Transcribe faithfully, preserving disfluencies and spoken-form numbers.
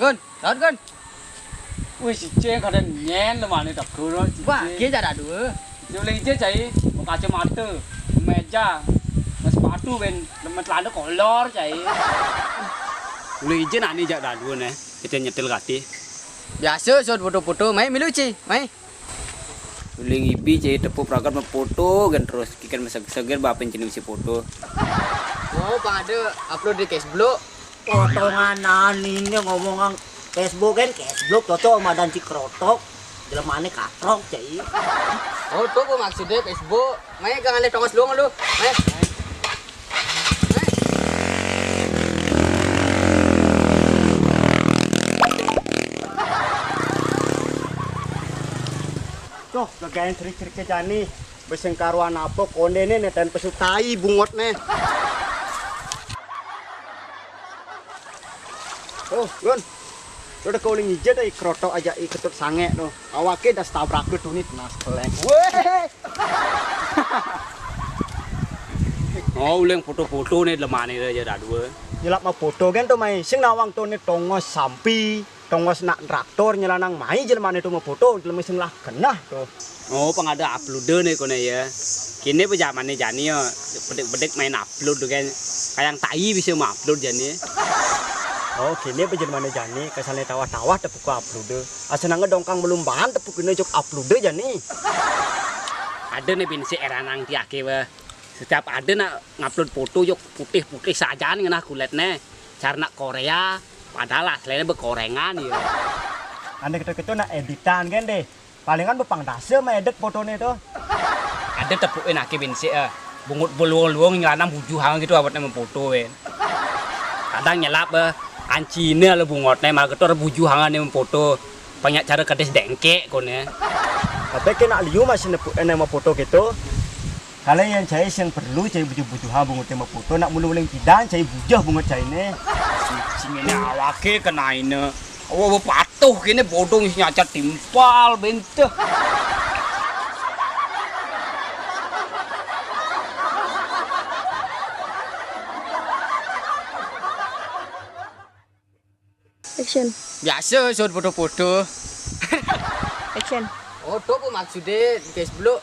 Gun, laut Gun. Wis, ijé kadén nyén lemané tak guru. Wah, ijé cara dua. Yo lé ijé cai, mau kacamata, méja, mau sepatu ben, lemet landa kolor cai. Lé ijé nani jak dadua né, kita nyetil kati. Biasa sod foto-foto, mai milu ci, mai. Uling ibi cai tepuk pragat mau foto kan terus kikan meseg-seger bapin cini mesti foto. Oh, pang ada upload di Facebook. Potongan nani ini ngomong ang Facebook kan, Facebook cocok sama dan cikrotok. Jelemané katrok cai. Oh, tuh gua maksudnya Facebook. Mai kang alih tongos lu lu. Mai. Tuh, gagayan cerik-cerik jani. Beseng karuan apa kondéné nétén pesu tai bungotné. Oh, Gun. Lu udah kauling ijé dah, ikrotok aja iketut sangé tuh. Awaké dah stabrak tuh nih, nas kelek. Wéh. Oh, uling foto-foto né lemané aja dadua. Nyelap mah foto kan tuh mai. Sing nawang tuh nih tongos sampi, tongos nak traktor nyelanang mai jelemané tuh mau foto, jelema sing lah kenah tuh. Oh, pang ada upload né koné ya. Kini apa jamané jani ya, bedek-bedek main upload tuh kan. Kayang tai bisa mau upload jani. Oh, kini apa jelemané jani, kesannya tawah-tawah tepuk upload. Asa nangga dongkang melumbahan tepuk ini jok upload jani. Ada né bin si eranang tiake wah. Setiap ada nak ngupload foto jok putih-putih sajaan ngenah kulitné. Cara nak Korea, padahal aslinya bekorengan ya. Ane keto-keto nak editan kan deh. Palingan bepang dasa mah edit fotoné tuh. Ada tepukin aki bin si eh. Bungut beluang-luang nyelanang bujuhang gitu awetné memfoto wén. Kadang nyelap eh. Ancine le bungotné malah ketor bujuhangan memfoto. Banyak cara kedis dengkek koné. Tapi kena liu masih nepuk ené mau foto gitu. Kalau yang saya yang perlu saya bujuh-bujuhan bungut mau foto nak mulu uling pidan saya bujuh bungut saya ini. Sing ini awake kena ini. Oh, patuh kene bodong sing nyacat timpal benteh. Action. Biasa sod foto-foto. Action. Oh, tuh apa maksudnya, guys, belum.